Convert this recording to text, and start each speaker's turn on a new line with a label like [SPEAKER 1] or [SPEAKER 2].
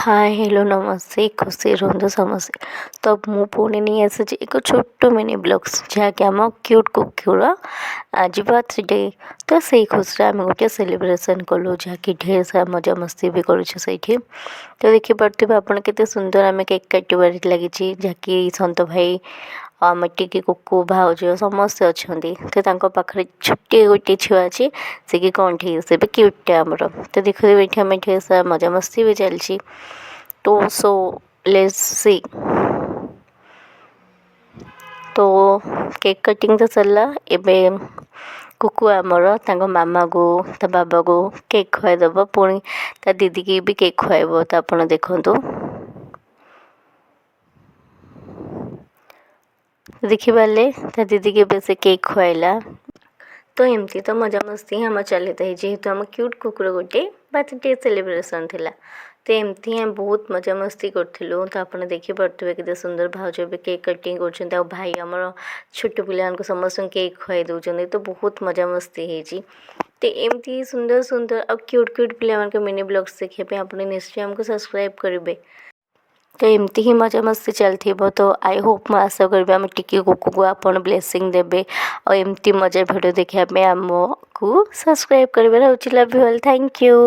[SPEAKER 1] ହାଏ, hello, ନମସ୍ତେ, ଖୁସି ରୁହନ୍ତୁ ସମସ୍ତେ। ତ ମୁଁ ପୁଣି ନେଇ ଆସିଛି ଏକ ଛୋଟ ମିନି ବ୍ଲଗ୍ସ, ଯାହାକି ଆମ କ୍ୟୁଟ୍ କୁକୁର ଆଜି ବର୍ଥଡେ। ତ ସେଇ ଖୁସିରେ ଆମେ ଗୋଟେ ସେଲିବ୍ରେସନ୍ କଲୁ, ଯାହାକି ଢେର ସାରା ମଜାମସ୍ତି ବି କରୁଛୁ ସେଇଠି। ତ ଦେଖିପାରୁଥିବେ ଆପଣ, କେତେ ସୁନ୍ଦର ଆମେ କେକ୍ କାଟିବାରେ ଲାଗିଛି, ଯାହାକି ସନ୍ତ ଭାଇ, ଆମ ଟିକି କୁକୁ, ଭାଉଜ ସମସ୍ତେ ଅଛନ୍ତି। ତ ତାଙ୍କ ପାଖରେ ଛୋଟିଆ ଗୋଟିଏ ଛୁଆ ଅଛି, ସେ କି କଣ୍ଢେଇ, ସେ ବି କ୍ୟୁଟ୍ଟା ଆମର। ତ ଦେଖୁଥିବେ, ଏଇଠି ଆମେ ଢେର ସାରା ମଜାମସ୍ତି ବି ଚାଲିଛି। ତ ସୋ let's C. ତ କେକ୍ କଟିଂ ତ ସରିଲା, ଏବେ କୁକୁ ଆମର ତାଙ୍କ ମାମାକୁ, ତା ବାବାକୁ କେକ୍ ଖୁଆଇଦେବ, ପୁଣି ତା ଦିଦିକି ବି କେକ୍ ଖୁଆଇବ। ତ ଆପଣ ଦେଖନ୍ତୁ, ଦେଖିପାରିଲେ, ତା ଦିଦିକି ଏବେ ସେ କେକ୍ ଖୁଆଇଲା। ତ ଏମିତି ତ ମଜାମସ୍ତି ହିଁ ଆମର ଚାଲିଥାଏ, ଯେହେତୁ ଆମ କ୍ୟୁଟ୍ କୁକୁର ଗୋଟେ ବାର୍ଥଡେ ସେଲିବ୍ରେସନ୍ ଥିଲା। ତ ଏମିତି ହିଁ ଆମେ ବହୁତ ମଜାମସ୍ତି କରୁଥିଲୁ। ତ ଆପଣ ଦେଖିପାରୁଥିବେ, କେତେ ସୁନ୍ଦର ଭାଉଜ ବି କେକ୍ କଟିଂ କରୁଛନ୍ତି ଆଉ ଭାଇ ଆମର ଛୋଟ ପିଲାମାନଙ୍କୁ ସମସ୍ତଙ୍କୁ କେକ୍ ଖୁଆଇ ଦେଉଛନ୍ତି। ତ ବହୁତ ମଜାମସ୍ତି ହେଇଛି। ତ ଏମିତି ସୁନ୍ଦର ସୁନ୍ଦର ଆଉ କ୍ୟୁଟ୍ କ୍ୟୁଟ୍ ପିଲାମାନଙ୍କ ମିନି ବ୍ଲଗ୍ସ ଦେଖିବା ପାଇଁ ଆପଣ ନିଶ୍ଚୟ ଆମକୁ ସବସ୍କ୍ରାଇବ୍ କରିବେ। ତ ଏମିତି ହିଁ ମଜାମସ୍ତି ଚାଲିଥିବ। ତ I Hope, ମୁଁ ଆଶା କରିବି, ଆମ ଟିକି କୁକୁକୁ ଆପଣ ବ୍ଲେସିଂ ଦେବେ ଆଉ ଏମିତି ମଜା ଭିଡ଼ିଓ ଦେଖିବା ପାଇଁ ଆମକୁ ସବସ୍କ୍ରାଇବ୍ କରିବେ। ରହୁଛି, love you all, thank you.